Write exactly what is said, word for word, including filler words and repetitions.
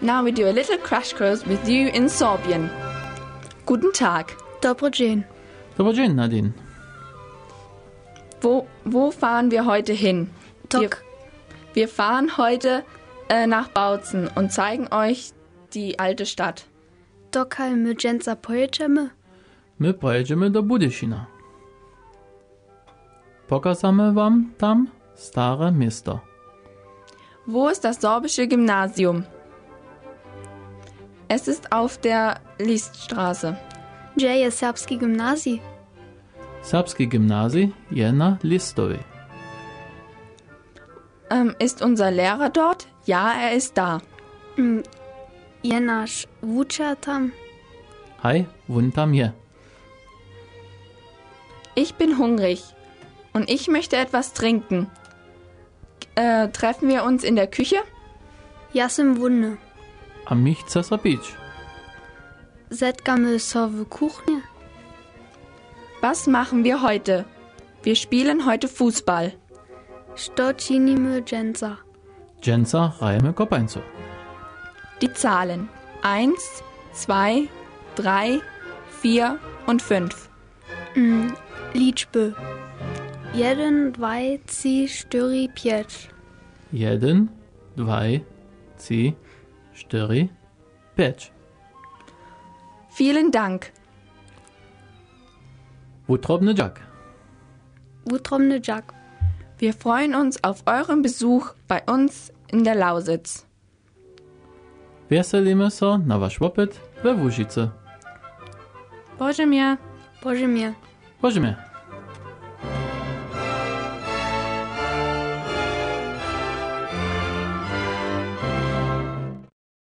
Now we do a little crash course with you in Sorbian. Guten Tag. Dobry dźeń. Dobry dźeń, Nadine. Wo, wo fahren wir heute hin? Wir, wir fahren heute äh, nach Bautzen und zeigen euch die alte Stadt. Dokal my dźensa pojědźemy? My pojědźemy do Budyšina. Pokazamy wam tam stare město. Wo ist das sorbische Gymnasium? Es ist auf der Liststraße. Hdźe je serbski gymnazij? Serbski gymnazij je na Listowej. Ähm, ist unser Lehrer dort? Ja, er ist da. Mm, je naš wučer tam? Haj, wón tam je. Ich bin hungrig und ich möchte etwas trinken. Äh, treffen wir uns in der Küche? Ja sym hłódny. A mi chce so pić. Zetkamy so w kuchnje? Was machen wir heute? Wir spielen heute Fußball. Što činimy dźensa? Dźensa hrajemy kopańcu. Die Zahlen eins, zwei, drei, vier und fünf. Mm, ličby. Jedyn, dwaj, tři, štyri, pjeć. Jedyn, dwaj, tři, štyri, pjeć. Vielen Dank. Wutrobny dźak. Wutrobny dźak. Wir freuen uns auf euren Besuch bei uns in der Lausitz. Wjeselimy so na waš wopyt we Łužicy. Božemje. Božemje. Božemje.